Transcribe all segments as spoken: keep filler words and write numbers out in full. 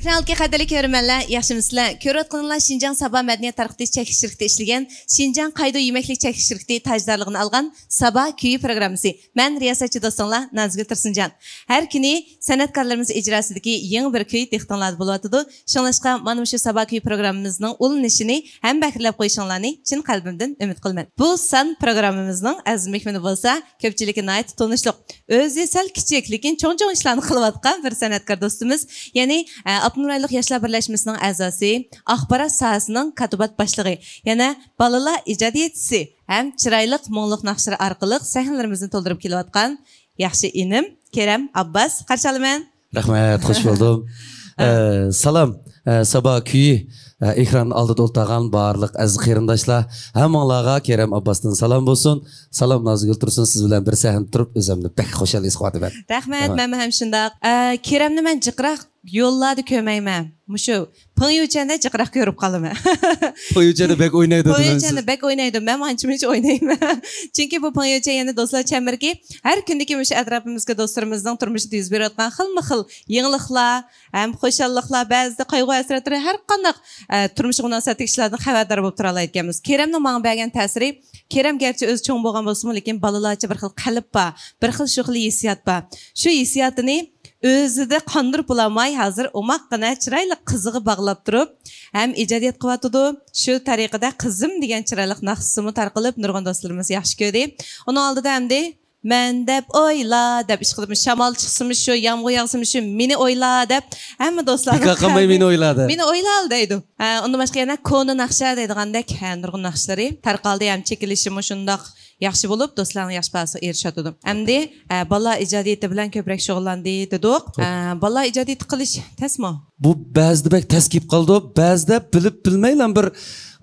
تۆۋەندىكى قەدىرلىك كۆرۈرمەنلەر، ياخشىمۇسىلەر؟ كۆرۈۋاتقىنىڭلار شىنجاڭ سابا مەدەنىيەت تارقىتىش چەكلىك شىركىتى ئىشلىگەن، شىنجاڭ قايدۇ يېمەكلىك چەكلىك شىركىتى تاجدارلىقىنى ئالغان سابا كۈيى پروگراممىسى. مەن رىياسەتچى دوستۇڭلار نازگۈل تۇرسۇنجان. ھەر كۈنى سەنئەتكارلىرىمىز ئىجراسىدىكى يېڭى بىر كۈي دىققىتىڭلاردا بولۇۋاتىدۇ. شۇڭلاشقا مانا مۇشۇ سابا كۈيى پروگراممىمىزنىڭ ئۇلىنىشىنى ھەم بەھرىلەپ قويۇشۇڭلارنى چىن قەلبىمدىن ئۈمىد قىلىمەن. بۇ سان پروگراممىمىزنىڭ ئەزىز مېھمىنى بولسا كۆپچىلىككە ناھايىتى تونۇشلۇق، ئۆزى سەل كىچىك، لېكىن چوڭ-چوڭ ئىشلارنى قىلىۋاتقان بىر سەنئەتكار دوستىمىز، يەنى، ئە، ئاپتونوم رايونلۇق ياشلار بىرلەشمىسىنىڭ ئەزاسى، ئاخبارات ساھەسىنىڭ كاتىبات باشلىقى، يەنە بالىلار ئىجادىيەتچىسى ھەم چىرايلىق مۇڭلۇق ناخشىلىرى ئارقىلىق سەھنىلىرىمىزنى تولدۇرۇپ كېلىۋاتقان ياخشى ئىنىم كېرەم ئابباس، قارشى ئالىمەن. رەھمەت، خوش بولدۇم. ئە، سالام، ئە، سابا كۈيى، ئە، ئېكران ئالدىدا ئولتۇرغان بارلىق ئەزىز قېرىنداشلار، ھەممىڭلارغا كېرەم ئابباستىن سالام بولسۇن. سالام نازگۈل تۇرسۇن، سىز بىلەن بىر سەھنىدە تۇرۇپ ئۆزۈمنى بەك خۇشال ھېس قىلىۋاتىمەن. رەھمەت، رەھمەت. مەنمۇ ھەم شۇنداق. ئە، كېرەمنى مەن جىقراق يوللاردا كۆرمەيمەن. مۇشۇ پېڭيۈچەندە جىقراق كۆرۈپ قالىمەن. پېڭيۈچەندە بەك ئوينايدۇ دېمەمسىز؟ پېڭيۈچەندە بەك ئوينايدۇ. مەن ئانچە-مۇنچە ئوينايمەن. چۈنكى بۇ پېڭيۈچەن يەنە دوستلار چەمبىرىكى ھەر كۈندىكى مۇشۇ ئەتراپىمىزدىكى دوستلىرىمىزنىڭ تۇرمۇشىدا يۈز بېرىۋاتقان خىلمۇ خىل يېڭىلىقلار ھەم خۇشاللىقلار، بەزىدە قايغۇ-ھەسرەتلىرى، ھەر قانداق، ئە، تۇرمۇشقا مۇناسىۋەتلىك ئىشلاردىن خەۋەردار بولۇپ تۇرالايدىكەنمىز. كېرەمنىڭ ماڭا بەرگەن تەسىرى، كېرەم گەرچە ئۆزى چوڭ بولغان بولسىمۇ، لېكىن بالىلارچە بىر خىل قەلب بار، بىر خىل شۇ خىل ھېسسىيات بار. شۇ ھېسسىياتىنى ئۆزىدە قاندۇرۇپ بولالماي، ھازىر ئوماققىنە چىرايلىق قىزىغا باغلاپ تۇرۇپ، ھەم ئىجادىيەت قىلىۋاتىدۇ. شۇ تەرىقىدە قىزىم دېگەن چىرايلىق ناخشىسىمۇ تارقىلىپ، نۇرغۇن دوستلىرىمىز ياخشى كۆردى. ئۇنىڭ ئالدىدا ئەمدى مەن دەپ ئويلا دەپ، ئىشقىلىپ شامال چىقسىمۇ شۇ، يامغۇر ياغسىمۇ شۇ، مېنى ئويلا دەپ ھەممە دوستلارنىڭ بىكار قىلماي قەلبى مېنى ئويلا دەپ. مېنى ئويلا دەيدۇ. ھە، ئۇندىن باشقا يەنە كونا ناخشا دەيدىغاندەك، ھە، نۇرغۇن ناخشىلىرى تارقالدى ھەم چېكىلىشىمۇ شۇنداق ياخشى بولۇپ، دوستلارنىڭ ياخشى باھاسىغا ئېرىشىۋاتىدۇ. ئەمدى، ئە، بالىلار ئىجادىيىتى بىلەن كۆپرەك شۇغۇللاندى دېدۇق. خوپ. ئە، بالىلار ئىجادىيىتى قىلىش تەسمۇ؟ بۇ بەزىدە بەك تەس كېلىپ قالىدۇ، بەزىدە بىلىپ بىلمەيلا بىر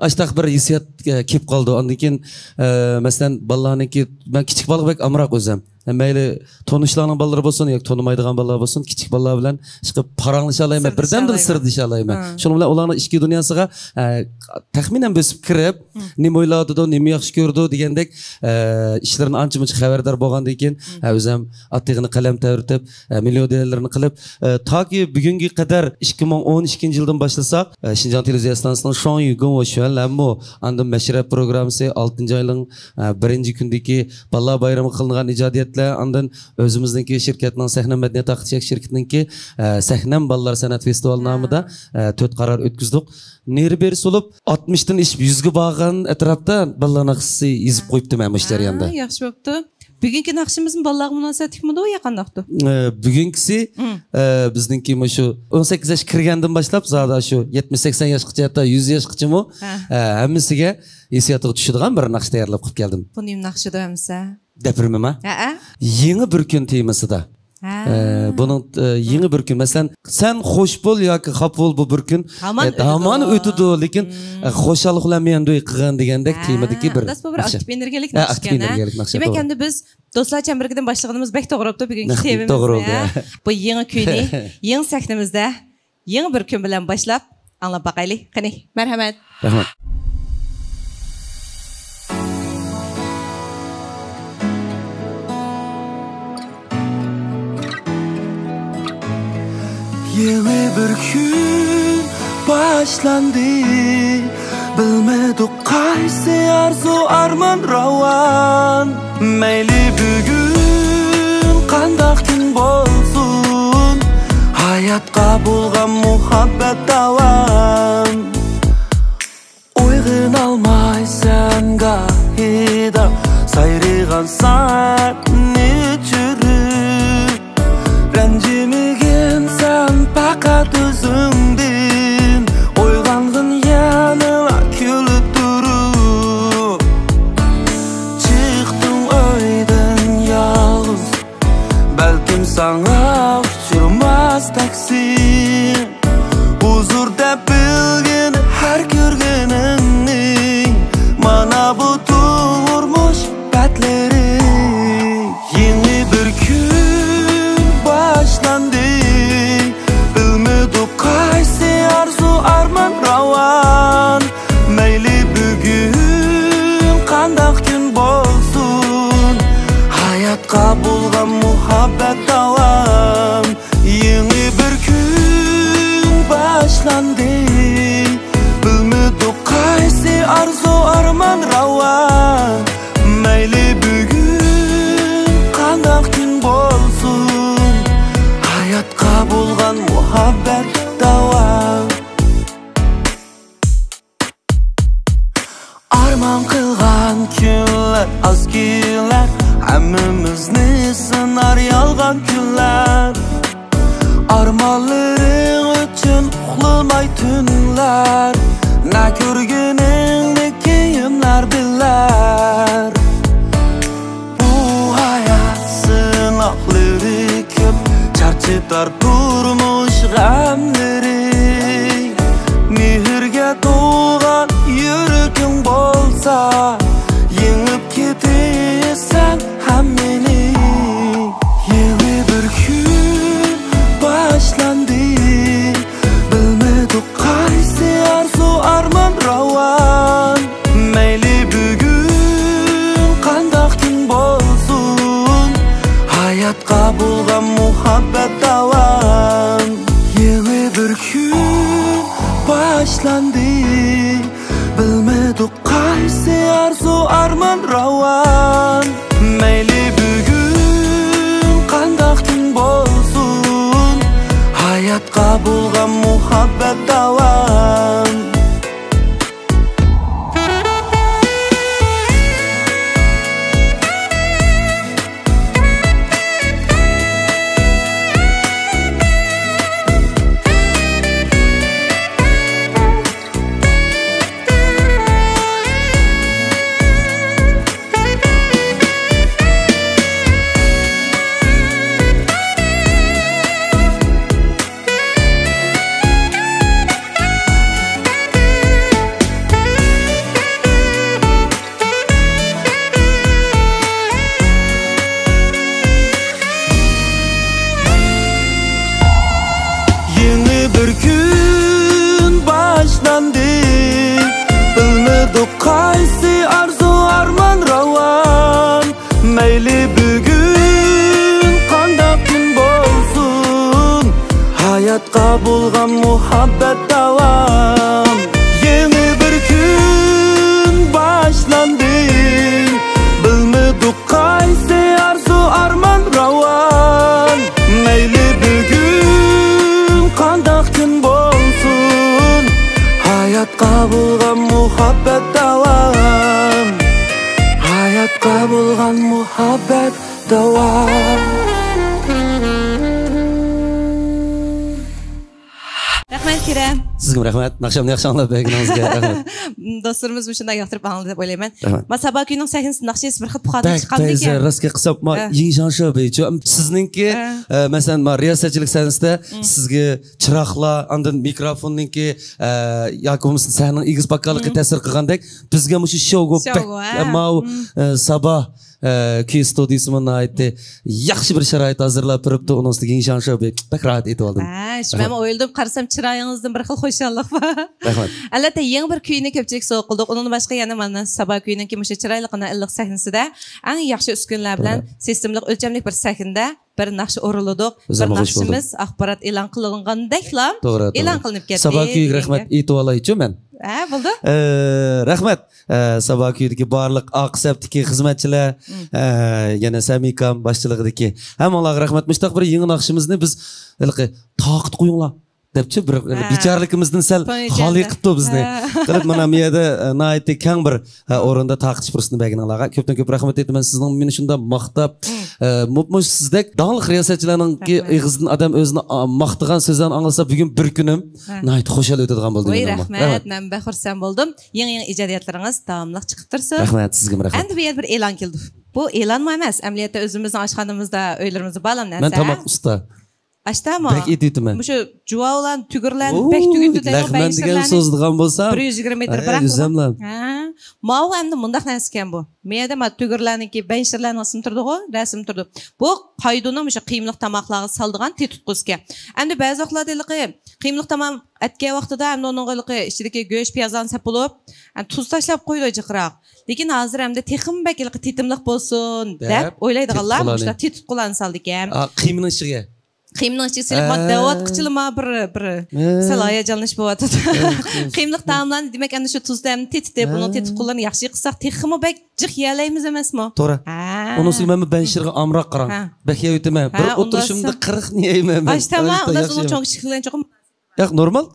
ئاشتاق بىر ھېسسىيات، ئە، كېلىپ قالىدۇ. ئاندىن كېيىن، ئە، مەسىلەن، بالىلارنىڭكى، مەن كىچىك بالىغا بەك ئامراق ئۆزۈم. مەيلى تونۇشلارنىڭ بالىلىرى بولسۇن ياكى تونۇمايدىغان بالىلار بولسۇن، كىچىك بالىلار بىلەن ئىشقىلىپ پاراڭلىشالايمەن، بىردەمدىلا سىردىشالايمەن. ھە. شۇنىڭ بىلەن ئۇلارنىڭ ئىچكى دۇنياسىغا، ئە، تەخمىنەن بۆسۈپ كىرىپ، نېمە ئويلاۋاتىدۇ، نېمە ياخشى كۆرىدۇ دېگەندەك، ئە، ئىشلىرىنى ئانچە-مۇنچە خەۋەردار بولغاندىن كېيىن، ئە، ئۆزۈم ئاتىغىنى قەلەم تەۋرىتىپ، ئە، مىليون دېلارلىرىنى قىلىپ، ئە، تاكى بۈگۈنگە قەدەر ئىككى مىڭ ئون ئىككىنچى يىلدىن باشلىساق، ئە، شىنجاڭ تېلېۋىزىيە ئىستانسىسىنىڭ شۇاڭ يۈگۇڭ ۋە شۈەن لەنمۇ، ئاندىن مەشرەپ پروگراممىسى، ئالتىنچى ئاينىڭ، ئە، بىرىنچى كۈنىدىكى بالىلار بايرىمىغا قىلىنغان ئىجادىيەتلەر، ئاندىن ئۆزىمىزنىڭكى شىركەتنىڭ سەھنە مەدەنىيەت تارقىتىش شىركىتىنىڭكى، ئە، سەھنەم بالىلار سەنئەت فېستىۋالى نامىدا، ئە، تۆت قارار ئۆتكۈزدۇق. نېرى بېرى سولۇپ، ئاتمىشتىن ئېشىپ يۈزگە بارغان ئەتراپتا بالىلار ناخشىسى يېزىپ قويۇپتىمەن مۇشۇ جەرياندا. ھە، ياخشى بوپتۇ. بۈگۈنكى ناخشىمىزمۇ بالىلارغا مۇناسىۋەتلىكمىدۇ يا قانداقتۇ؟ ئە، بۈگۈنكىسى، ئە، بىزنىڭكى مۇشۇ ئون سەككىز ياش كىرگەندىن باشلاپ، زادى شۇ يەتمىش سەكسەن ياشقىچە، ھەتتا يۈز ياشقىچىمۇ، ھە. ئە، ھەممىسىگە ھېسسىياتىغا چۈشىدىغان بىر ناخشا تەييارلاپ قويۇپ كەلدىم. بۇ نېمە ناخشىدۇ ئەمىسە؟ دەپرىمىما؟ ھەئە. يېڭى بىر كۈن تېمىسىدا. ھە. ئە، بۇنىڭ، ئە، يېڭى بىر كۈن. مەسىلەن، سەن خوش بول ياكى خاپا بول، بۇ بىر كۈن، ھامان ئە، ھامان ئۆتىدۇ، لېكىن، ئە، خۇشاللىق بىلەن مەن دوي قىلغان دېگەندەك تېمىدىكى بىر ناخشا. ئاكتىپ ئېنېرگىيەلىك ناخشا ئىكەن، ھە؟ ئاكتىپ ئېنېرگىيەلىك ناخشا، دېمەك، توغرا. ئەمدى بىز دوستلار چەمبىرىكىدىن باشلىغىنىمىز بەك توغرا بوپتۇ، بۈگۈنكى تېمىمىزنى، توغرا بولدى، ھە؟ بۇ يېڭى كۈنى، يېڭى سەھنىمىزدە يېڭى بىر كۈن بىلەن باشلاپ ئاڭلاپ باقايلى. قېنى، مەرھەمەت. رەھمەت. يېڭى بىر كۈن باشلاندى، بىلمىدۇق قايسى ئارزۇ ئارمان راۋان. مەيلى بۈگۈن قانداق كۈن بولسۇن، ھاياتقا بولغان مۇھەببەت داۋان. ئويغىنالمايسەن گاھىدا، سايرىغان سەننى چۈشۈرۈپ. رەنجىمىگىنسەن پەقەت ئۆزۈڭدىن، ئويغانغىن يەنىلا كۈلۈپ تۇرۇپ. چىقتىڭ ئۆيدىن يالغۇز، بەلكىم ساڭا ئۇچرىماس تەقسىر. بىلمىدۇق قايسى ئارزۇ ئارمان راۋان. مەيلى بۈگۈن قانداق كۈن بولسۇن، ھاياتقا بولغان مۇھەببەت داۋام. ئارمان قىلغان كۈنلەر ئاز كۈنلەر، ھەممىمىزنى سىنار يالغان كۈنلەر. ئارمانلىرىڭ ئۈچۈن ئۇخلىماي تۈنلەر، نە كۆرگىنىڭنى كىيىملەر بىلەر. بۇ ھايات سىناقلىرى كۆپ، چارچىتار تۇرمۇش غەملىرى. مېھىرگە تولغان يۈرىكىڭ بولسا، يېڭىپ كېتىسەن ھەممىنى. يېڭى بىر كۈن باشلاندى، بىلمىدۇق قايسى ئارزۇ ئارمان راۋان. مەيلى بۈگۈن قانداق كۈن بولسۇن، ھاياتقا بولغان مۇھەببەت داۋام. يېڭى بىر كۈن باشلاندى، بىلمىدۇق قايسى ئارزۇ ئارمان راۋان. مەيلى بۈگۈن قانداق كۈن بولسۇن، ھاياتقا بولغان مۇھەببەت داۋام. يېڭى بىر كۈن باشلاندى، بىلمىدۇق قايسى ئارزۇ ئارمان راۋان. مەيلى بۈگۈن قانداق كۈن بولسۇن، ھاياتقا بولغان مۇھەببەت داۋام. يېڭى بىر كۈن باشلاندى، بىلمىدۇق قايسى ئارزۇ ئارمان راۋان. مەيلى بۈگۈن قانداق كۈن بولسۇن، ھاياتقا بولغان مۇھەببەت داۋام. ھاياتقا بولغان مۇھەببەت داۋام. رەھمەت، كېرەم. سىزگىمۇ رەھمەت، ناخشامنى ياخشى ئاڭلاپ بەرگىنىڭىزگە رەھمەت. دوستلىرىمىز مۇشۇنداق ياقتۇرۇپ ئاڭلىدى دەپ ئويلايمەن. رەھمەت. ما سابا كۈيىنىڭ سەھنىسى ناخشىسى بىر خىل پۇخادىن بەك چىققاندىكەن. راستكە قىلسام، ما ھە. يىڭشاڭشا بېيچۇ. سىزنىڭكى، ھە. ئە، مەسىلەن، ما رىياسەتچىلىك سەھنىسىدە سىزگە چىراغلار، ئاندىن مىكروفوننىڭكى، ئە، ياكى بولمىسا سەھنىنىڭ ئېگىز پاككالىقى تەسىر قىلغاندەك، بىزگە مۇشۇ شوۋغۇ بەك، ئە، ماۋۇ، ئە، سابا ئە، كۈي ستۇدىيىسىمۇ ناھايىتى ياخشى بىر شارائىت ھازىرلاپ بېرىپتۇ. ئۇنىڭ ئۈستىگە يىڭشاڭشا بەك، بەك راھەت ئېتىۋالدىم. ھە، شۇ مەنمۇ ئويلىدىم، قارىسام چىرايىڭىزدىن بىر خىل خۇشاللىق بار. رەھمەت. ئەلۋەتتە، يېڭى بىر كۈينى كۆپچىلىككە سوۋغا قىلدۇق. ئۇنىڭدىن باشقا يەنە مانا سابا كۈينىڭكى مۇشۇ چىرايلىقىنا ئىللىق سەھنىسىدە ئەڭ ياخشى ئۈسكۈنىلەر بىلەن سىستېمىلىق ئۆلچەملىك بىر سەھنىدە بىر ناخشا ئورۇنلىدۇق. بىر ناخشىمىز ئاخبارات ئېلان قىلىنغاندەكلا ئېلان قىلىنىپ كەتتى. سابا كۈيىگە رەھمەت ئېيتىۋالايچۇ مەن. ھە، بولدى. ئە، رەھمەت. ئە، سابا كۈيىدىكى بارلىق ئارقا سەپتىكى خىزمەتچىلەر، ئە، يەنە سەمىكام باشچىلىقىدىكى ھەممىڭلارغا رەھمەت. مۇشۇنداق بىر يېڭى ناخشىمىزنى بىز ھېلىقى تاقىت قويۇڭلار دەپچۇ، بىر بىچارىلىكىمىزدىن سەل خالىي قىپتۇ بىزنى. قىلىپ مانا بۇ يەردە، ئە، ناھايىتى كەڭ بىر، ئە، ئورۇندا تاقىتىش پۇرسىتىنى بەرگىنىڭلارغا كۆپتىن كۆپ رەھمەت ئېيتىمەن. سىزنىڭ مېنى شۇنداق ماختاپ، ئە، مۇپمۇ سىزدەك داڭلىق رىياسەتچىلەرنىڭكى ئېغىزىدىن ئادەم ئۆزىنى، ئە، ماختىغان سۆزلەرنى ئاڭلىسا، بۈگۈن بىر كۈنۈم ناھايىتى خۇشال ئۆتىدىغان بولدى مېنىڭمۇ. رەھمەت، مەن بەك خۇرسەن بولدۇم. يېڭى، يېڭى ئىجادىيەتلىرىڭىز داۋاملىق چىقىپ تۇرسۇن. رەھمەت، سىزگىمۇ رەھمەت. ئەمدى بۇ يەردە بىر ئېلان كېلىدۇ. بۇ ئېلانمۇ ئەمەس، ئەمەلىيەتتە ئۆزىمىزنىڭ ئاشخانىمىزدا، ئۆيلىرىمىزدە بار نەرسە. مەن تاماق ئۇستا. ئاشتامۇ؟ بەك ئېتىۋېتىمەن. مۇشۇ جۇۋاۋلارنى، تۈگرىلەرنى بەك تۈگىتىدۇ. لەغمەن دېگەن سوزىدىغان بولسام، بىر يۈز يىگىرمە مېتىر بىراق. ھە. ھە. ماۋۇ ئەمدى مۇنداق نەرسىكەن بۇ. مۇ يەردە مانا تۈگرىلەرنىڭكى، بەنشىرلەرنىڭ ئىسمى تۇرىدىغۇ، رەسىمى تۇرىدۇ. بۇ قايدۇنىڭ مۇشۇ قىيمىلىق تاماقلارغا سالىدىغان تېتىتقۇسىكەن. ئەمدى بەزى ۋاقىتلاردا ھېلىقى قىيمىلىق تاماق ئەتكەن ۋاقتىدا ئەمدى ئۇنىڭغا ھېلىقى ئىچىدىكى گۆش، پىيازلارنى سېلىپ بولۇپ، ئەمدى تۇز تاشلاپ قويىدۇ جىقراق. لېكىن ھازىر ئەمدى تېخىمۇ بەك ھېلىقى تېتىملىق بولسۇن دەپ ئويلايدىغانلار مۇشۇنداق تېتىتقۇلارنى سالىدىكەن. ئا، قىيمىنىڭ ئىچىگە. قىيمىنىڭ ئىچىگە سېلىپ، ما دەۋاتقۇچىلا ما بىر، بىر سەل ھاياجانلىنىش بولۇۋاتىدۇ. قىيمىلىق تائاملارنى، دېمەك، ئەمدى شۇ تۇز تەمنى تېتىتىپ، ئۇنىڭ تېتىقلىرىنى ياخشى قىلساق، تېخىمۇ بەك جىق يېيەلەيمىز ئەمەسمۇ؟ توغرا. ھە. ئۇنىڭ ئۈستىگە مەن بەنشىرغا ئامراق قاراڭ. ھە. بەك يەۋېتىمەن. بىر ئولتۇرۇشۇمدا قىرىقنى يەيمەن مەن. ئاشتاما، ئۇنداق سىزمۇ چوڭ كىچىك قىلغان چوقۇم. ياق، نورمال.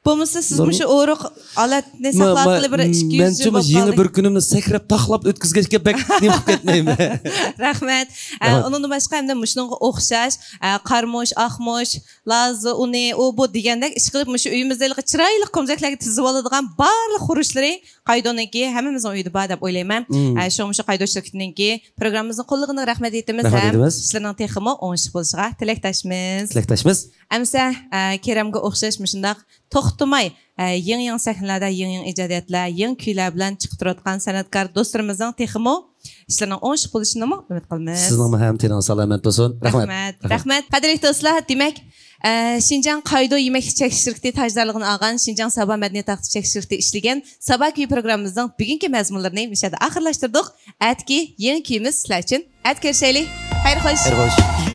بولمىسا، سىز مۇشۇ ئورۇق ھالەتنى ساقلاۋاتقىلى بىر ئىككى يۈز يىل بولۇپ قالدى. مەنچە يېڭى بىر كۈنۈمنى سەكرەپ، تاقلاپ ئۆتكۈزگەچكە بەك نېمە قىلىپ كەتمەيمەن. رەھمەت. ئە، ئۇنىڭدىن باشقا ئەمدى مۇشۇنىڭغا ئوخشاش، ئە، قارىمۇچ، ئاقمۇچ، لازا ئۇنى، ئۇ بۇ دېگەندەك ئىشقىلىپ مۇشۇ ئۆيىمىزدە ھېلىقى چىرايلىق كومزەكلەرگە تىزىۋالىدىغان بارلىق خۇرۇچلىرى قايدونىڭكى، ھەممىمىزنىڭ ئۆيىدە بار دەپ ئويلايمەن. ئە، شۇڭا مۇشۇ قايدو شىركىتىنىڭكى پروگراممىمىزنى قوللىغىنىغا رەھمەت ئېيتىمىز ھەم ئىشلىرىنىڭ تېخىمۇ ئوڭۇشلۇق بولۇشىغا تىلەكداشمىز. تىلەكداشمىز. ئەمىسە، ئە، كېرەمگە ئوخشاش مۇشۇنداق توختىماي، ئە، يېڭى-يېڭى سەھنىلەردە يېڭى-يېڭى ئىجادىيەتلەر، يېڭى كۈيلەر بىلەن چىقىپ تۇرۇۋاتقان سەنئەتكار دوستلىرىمىزنىڭ تېخىمۇ ئىشلىرىنىڭ ئوڭۇشلۇق بولۇشىنىمۇ ئۈمىد قىلىمىز. سىزنىڭمۇ ھەم تېنىڭىز سالامەت بولسۇن. رەھمەت. رەھمەت. رەھمەت. قەدىرلىك دوستلار، دېمەك، ئە، شىنجاڭ قايدو يېمەكلىك چەكلىك شىركىتى تاجدارلىقىنى ئالغان شىنجاڭ سابا مەدەنىيەت ھەققىدە چەكلىك شىركىتى ئىشلىگەن سابا كۈيى پروگراممىمىزنىڭ بۈگۈنكى مەزمۇنلىرىنى مۇشۇ يەردە ئاخىرلاشتۇردۇق. ئەتىكى يېڭى كۈيىمىز سىلەر ئۈچۈن. ئەتە كۆرۈشەيلى. خەير خوش. خەير خوش.